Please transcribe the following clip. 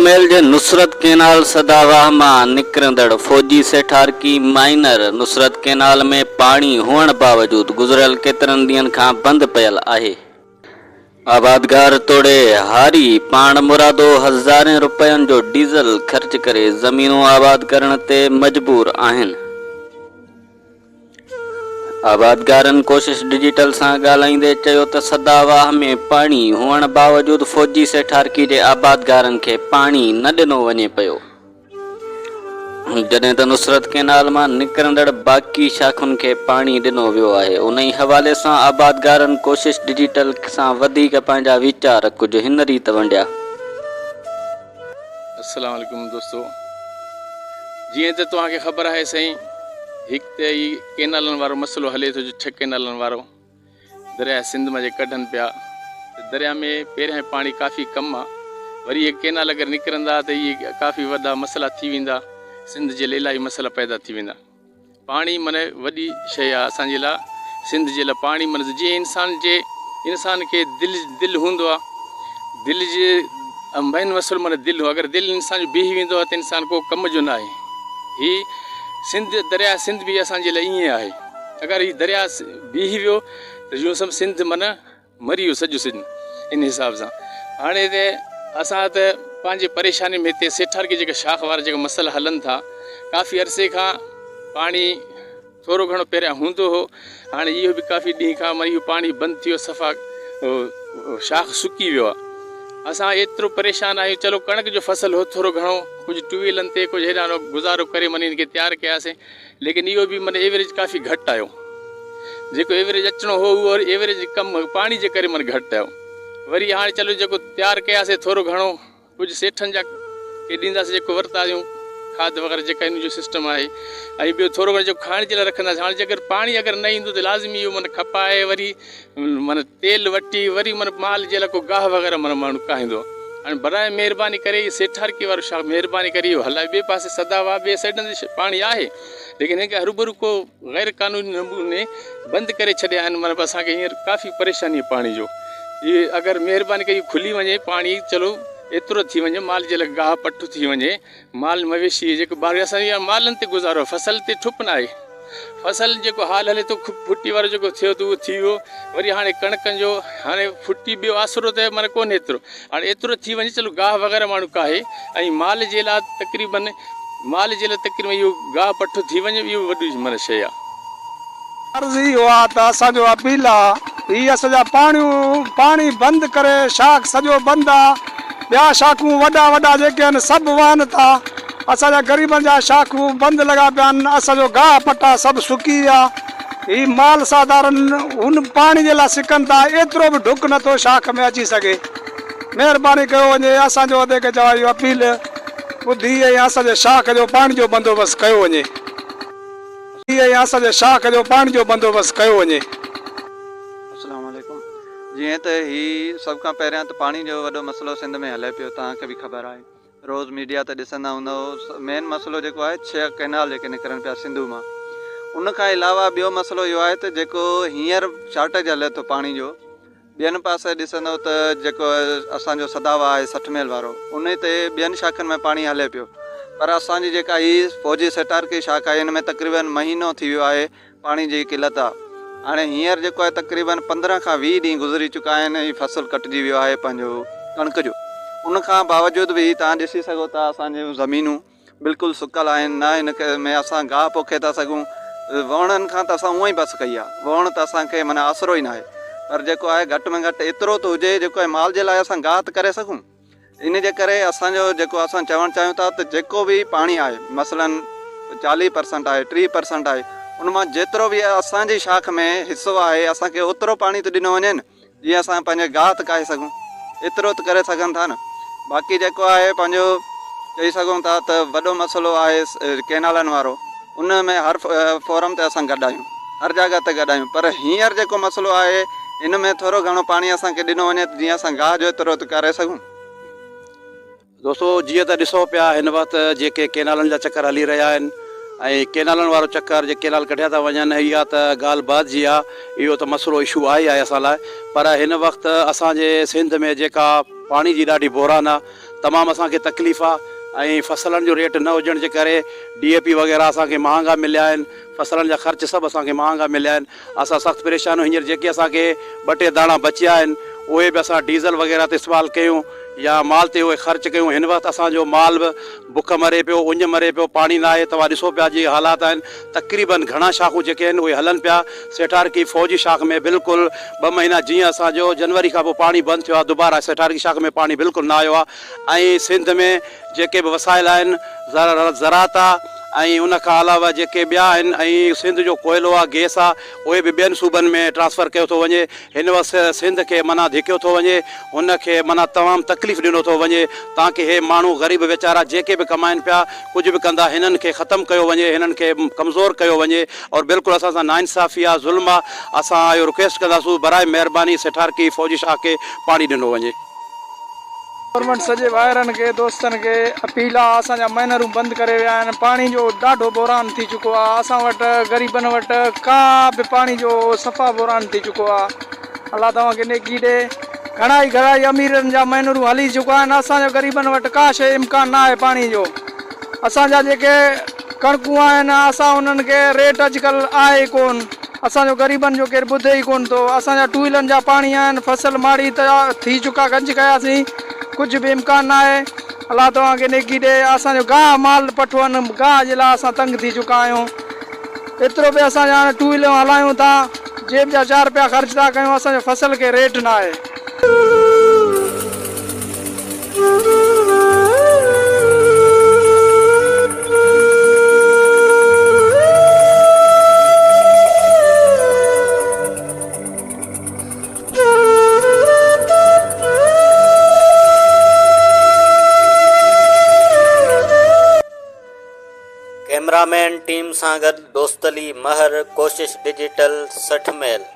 ميل جي نصرت ڪينال سدا واهه مان نڪرندڙ فوجي سيٺارڪي مائنر نصرت ڪينال ۾ پاڻي هئڻ باوجود گذريل ڪيترن ڏينهن کان بند پيل آهي. آبادگار توڙي هاري پاڻ مرادو هزارين رپين جو ڊيزل خرچ ڪري زمينون آباد ڪرڻ تي مجبور آهن. آبادگارن ڪوشش ڊجيٽل سان ڳالهائيندي چيو ته سدا واهه ۾ پاڻي هئڻ باوجود فوجي سيٺارڪي جي آبادگارن کي پاڻي نه ڏنو وڃي پيو، جڏهن ته نصرت ڪئنال مان نڪرندڙ باقي شاخن کي پاڻي ڏنو ويو آهي، انهي حوالي سان آبادگارن ڪوشش ڊجيٽل سان وڌيڪ پنهنجا ويچار ڪجهه هن ريت ونڊيا. السلام عليڪم دوستو جيئن ته توهان کي خبر آهي سائين هڪ ته هي ڪينالن وارو مسئلو هلي ٿو جو ڇهه ڪينالن وارو درياء سنڌ مان جي ڪڍن پيا ته درياء ۾ پهريان پاڻي ڪافي ڪم آ وري هي ڪينال اگر نڪرندا ته هي ڪافي وڏا مسئلا ٿي ويندا سنڌ جي لاء الاهي مسئلا پيدا ٿي ويندا پاڻي من وڏي شيء آ اسان جي لاء سنڌ جي لاء پاڻي من جيئن انسان جي انسان کي دل دل هوندو آ دل جي مين مسئلو من دل اگر دل انسان جو بيهي ويندو آ ته انسان ڪو ڪم جو ناهي هي سنڌ درياء سنڌ به اسان جي لاء ائين آهي اگر هي درياء بيهي ويو ته يون سم سنڌ من مري ويو سڄو سنڌ ان حساب سان هاڻي ته اسان ته پنهنجي پريشاني ۾ هتي سيٺارڪي جيڪا شاخ وارا جيڪا مسئلا هلن ٿا ڪافي عرصي کان پاڻي ٿورو گهڻو پهريان هوندو هو هاڻي اهو به ڪافي ڏينهن کان معنی اهو پاڻي بند ٿي ويو صفا شاخ سڪي ويو آهي اسان ايترو پريشان آهيون چلو ڪڻڪ جو فصل هو ٿورو گهڻو ڪجهه ٽو ويلن تي ڪجهه هيڏانهن گذارو ڪري معنی ان کي تيار ڪياسين ليڪن اهو به معنی ايوريج ڪافي گهٽ آيو جيڪو ايوريج اچڻو هو اهو وري ايوريج ڪم پاڻي جي ڪري معنی گهٽ آيو وري هاڻي چلو جيڪو تيار ڪياسي ٿورو گهڻو ڪجهه سيٺن جا ڪي ڏينداسي جيڪو ورتا آهيون کاڌ وغيره جيڪا ان جو سسٽم آهي ۽ ٻيو ٿورو گهڻو جيڪو کائڻ جي لاء رکنداسي هاڻي جيڪر پاڻي اگر نه ايندو ته لازمي اهو معنی کپائي وري معنی تيل وٽي وري معنيٰ مال جي لاء ڪو گاهه وغيره معنيٰ ماڻهو ڪاهيندو. هاڻي براء مهرباني ڪري اهي سيٺارڪي وارو شاخ مهرباني ڪري اهو هلائي. ٻئي پاسي سدا واهه ٻئي سائيڊن تي پاڻي آهي ليڪن هن کي هروڀرو ڪو غير قانوني نموني بند ڪري ڇڏيا آهن معنيٰ اسان کي هينئر ڪافي پريشاني آهي پاڻي جو اهي اگر مهرباني ڪري کلي وڃي پاڻي چلو ايترو ٿي وڃي مال جي لاء گاهه پٺ ٿي وڃي مال مويشي جيڪو ٻار اسان جي مالن تي گذارو فصل تي ٺپ ناهي فصل جيڪو حال هلي ٿو ڦٽي وارو جيڪو ٿيو ته اهو ٿي ويو وري هاڻي ڪڻڪن جو هاڻي ڦٽي ٻيو آسرو ته معنی ڪونهي ايترو هاڻي ايترو ٿي وڃي چلو گاهه وغيره ماڻهو ڪاهي ۽ مال جي لاء تقريبن مال جي لاء تقريبن اهو گاهه پٺو ٿي وڃي اهو وڏي معنی شيء آهي. عرض اهو آ ته اسان جو اپيل آ هي اسان جا پاڻيون پاڻي بند ڪري شاخ سڄو بند آ ٻيا شاخون وڏا وڏا جيڪي آهن سڀ وهن ٿا اسان جا غريبن جا شاخون بند لڳا پيا آهن اسان جو گاهه پٽا سڀ سڪي ويا هي مال ساڌارن هن پاڻي جي لاء سڪن ٿا ايترو به ڍڪ نٿو شاخ ۾ اچي سگهي مهرباني ڪيو وڃي اسان جو ادي کي چوان اهو اپيل ٻڌي ۽ اسان جي شاخ جو پاڻي جو بندوبست ڪيو وڃي. ۽ اسان جي شاخ جو پاڻي جو بندوبست ڪيو وڃي. السلام عليڪم جيئن ته هي سڀ کان پهريان ته پاڻي جو وڏو مسئلو سنڌ ۾ هلي پيو توهان کي به خبر آهي روز ميڊيا تي ڏسندا هوندؤ مين مسئلو جيڪو آهي ڇهه ڪئنال جيڪي نڪرن پيا سنڌو مان ان کان علاوه ٻيو مسئلو اهو آهي ته جيڪو هينئر شارٽيج هلي ٿو پاڻي جو ٻين پاسي ڏسندؤ ته جيڪو اسان جو سدا واهه آهي 60 ميل وارو انهي تي ٻين شاخن ۾ پاڻي هلي پيو پر اسان جي جيڪا هي فوجي سيٽارڪي شاخ آهي ان ۾ تقريبن مهينو ٿي ويو آهي پاڻي جي قلت آ هاڻي هينئر جيڪو آهي تقريبن 15 کان 20 ڏينهن گذري چڪا آهن هي فصل ڪٽجي ويو آهي پنهنجو ڪڻڪ جو ان کان باوجود به هي توهان ڏسي سگهو ٿا اسان جون زمينون بلڪل سڪل آهن نه هن ۾ اسان گاهه پوکي ٿا سگهون ووڻن کان ته اسان هونئن ئي بس ڪئي آهي ووڻ ته اسان کي معنيٰ آسرو ئي ناهي پر جيڪو آهي گهٽ ۾ گهٽ ايترو ته هجي جيڪو آهي مال جي لاء اسان گاهه ته ڪري سگهون ان جي ڪري اسان جو جيڪو اسان چوڻ چاهيون ٿا ته جيڪو به پاڻي آهي مثلاً 40 پرسنٽ آهي 30 پرسنٽ آهي ان مان جيترو به اسان جي شاخ ۾ حصو آهي اسان کي اوترو پاڻي ته ڏنو وڃي نه جيئن اسان پنهنجي گاهه ته ڪاهي سگهون ايترو ته ڪري سگهن ٿا نه باقي جيڪو آهي پنهنجو چئي سگهون ٿا ته وڏو مسئلو آهي ڪينالن وارو ان ۾ هر فورم تي اسان گڏ آهيون هر جاگهه تي گڏ آهيون پر هينئر جيڪو مسئلو آهي ان ۾ ٿورو گهڻو پاڻي اسان کي ڏنو وڃي ته جيئن اسان گاهه جو ايترو ته ڪري سگهون. دوستو جيئن ته ڏسو پيا هن وقت جيڪي ڪينالن جا چڪر هلي رهيا آهن ۽ ڪينالن وارو چڪر جيڪي ڪينال ڪڍيا ٿا وڃن اها ته ڳالهه بعد جي آهي اهو ته مسئلو اشو آهي آهي اسان لاء پر هن وقت اسان جي سنڌ ۾ جيڪا پاڻي جي ڏاڍي بحران آهي تمام اسان کي تڪليف آ ۽ فصلن جو ريٽ نه هجڻ جي ڪري ڊي اي پي وغيره اسان کي مهانگا مليا آهن فصلن جا خرچ سڀ اسان کي مهانگا مليا آهن اسان سخت پريشان آهيون هينئر جيڪي اسان کي ٻه ٽي داڻا بچيا آهن اهي به اسان ڊيزل وغيره تي استعمال ڪيون يا مال تي اهي خرچ ڪيون هن وقت اسان جو مال به بک مري پيو اڃ مري پيو پاڻي ناهي توهان ڏسو پيا جي حالات آهن تقريبن گهڻا شاخون جيڪي آهن اهي هلن پيا سيٺارڪي فوجي شاخ ۾ بلڪل ٻه مهينا جيئن اسان جو جنوري کان پوء پاڻي بند ٿيو آهي دوباره سيٺارڪي شاخ ۾ پاڻي بلڪل نه آيو آهي ۽ سنڌ ۾ جيڪي به وسائل آهن زراعت آ ۽ ان کان علاوه جيڪي ٻيا آهن ۽ سنڌ جو ڪوئلو آ گيس آ اهي به ٻين صوبن ۾ ٽرانسفر ڪيو ٿو وڃي هن وقت سنڌ کي معنيٰ ڌڪيو ٿو وڃي هن کي معنيٰ تمام تڪليف ڏنو ٿو وڃي تانڪه هي ماڻهو غريب ويچارا جيڪي به ڪمائن پيا ڪجهه به ڪندا هنن کي ختم ڪيو وڃي هنن کي ڪمزور ڪيو وڃي اور بلڪل اسان سان ناانصافي آ ظلم آ اسان اهو رڪويسٽ ڪنداسون برائي مهرباني سيٺارڪي فوجي شاخ کي پاڻي ڏنو وڃي. گورنمينٽ سڄي ڀائرن کي دوستن کي اپيل آ اسان جا مئنرون بند ڪري ويا آهن پاڻي جو ڏاڍو بحران ٿي چڪو آ اسان وٽ غريبن وٽ ڪا به پاڻي جو صفا بحران ٿي چڪو آ الله توهان کي نيڪي ڏي گهڻا ئي گهڻا ئي اميرن جا مئنرون هلي چڪا آهن اسان جو غريبن وٽ ڪا شي امڪان نه آهي پاڻي جو اسان جا جيڪي ڪڻڪون آهن اسان انهن کي ريٽ اڄڪلهه آهي ئي ڪون اسان جو غريبن جو ڪير ٻڌي ئي ڪون ٿو اسان جا ٽو ويلرن جا پاڻي آهن فصل ماڙي ته ٿي چڪا گنج ڪياسين ڪجهه به امڪان نه آهي الله توهان کي نيڪي ڏي اسان جو گاهه مال پٺو آهن گاهه جي لاء اسان تنگ ٿي چڪا آهيون ايترو به اسان جا هاڻي ٽو ويلرون هلايون ٿا جيب جا چار رپيا خرچ ٿا ڪيون اسان جو فصل کي ريٽ نه آهي. ڪئميرامين ٽيم سان گڏ دوست علي مهر، ڪوشش ڊجيٽل، 60 ميل.